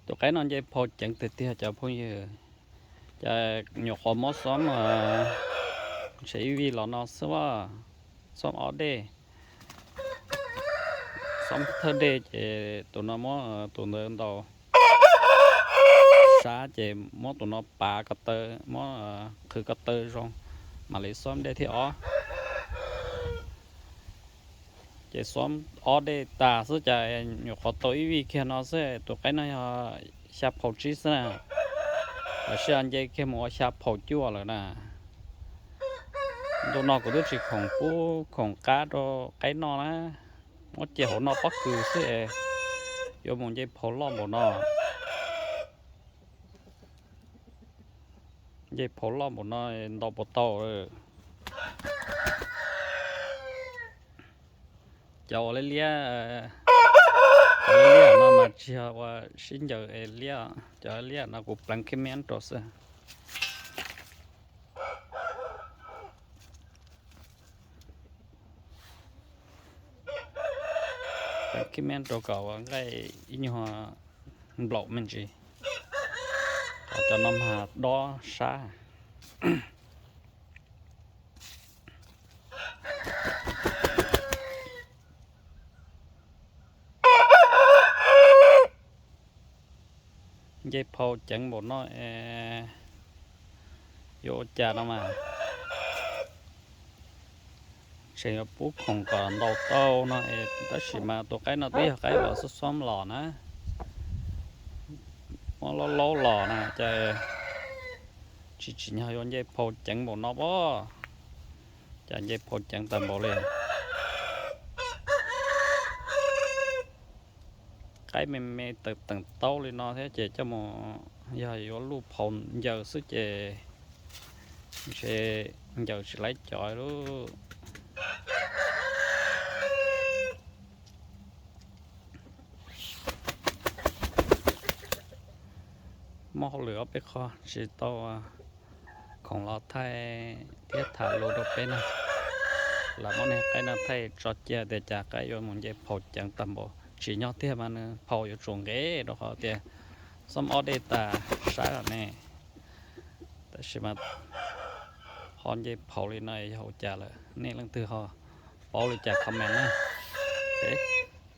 Tus qaib no nce phau ceev tiag tiag cov phooj ywg. Ces nyuam qhuav muab xoob, ntshe ib vij los no xwb, xoob ob dej, xoob thawj dej ces tus no muab tus ntawd ntaus sab ces muab tus no pav ko taw, muab qhwv ko taw zoo, mam li xoob dej thib ob. Ces xoob ob dej tas xwb ces nyuam qhuav tau ib vij kiag no xwb. Tus qaib no yog xya phau tsib xwb na, tab sis nce kiag mus ua xya phau cuaj lawm na. Ntu no kuv twb tsis khoom pub khoom qab rau qaib noj na, muab cia hauv noj pob kws xwb es yuav mus nce phau loj npaum no. Nce phau loj npaum no ntaus puas tau. Cov uas liab liab, cov liab liab no mas tsis yog ua sib ncaws es liab, cov liab no kuv pleev khib miab rau xwb. Pleev khib miab rau kom ua nqaij ib nyuag nplaum me ntsis. Cov no mas dob sab. Nce phau ceev npaum no es yuav ua cas no mas. Tseem yuav pub khoom kom ntaus tau no es, tab sis mas tus qaib no twb yog qaib uas xoob xoob los na, muab laub laub los na ces tsis tsim nyog yuav nce phau ceev npaum no pob. Cas nce phau ceev tag npaum li. Qaib me me teem teem taub li no thiab ces coj mus, yog yuav luj phau ncaws xwb ces ntshe ncaws tsis laib cov lub. Muaj hauj lwm ob peb qho tsis tau khoom los thaij thiab tham lus rau peb na. Lam muab niag qaib no thaij tso cia tias cas qaib yuav mus nce phau ceev tag npaum. Tsim nyog tiag mas nws phau yuav tsum nqes rau qhov tias xoob ob dej tas sab lawm ne. Tab sis mas ho nce phau li no yog ua cas lawm, nej leej twg ho paub li cas comment na.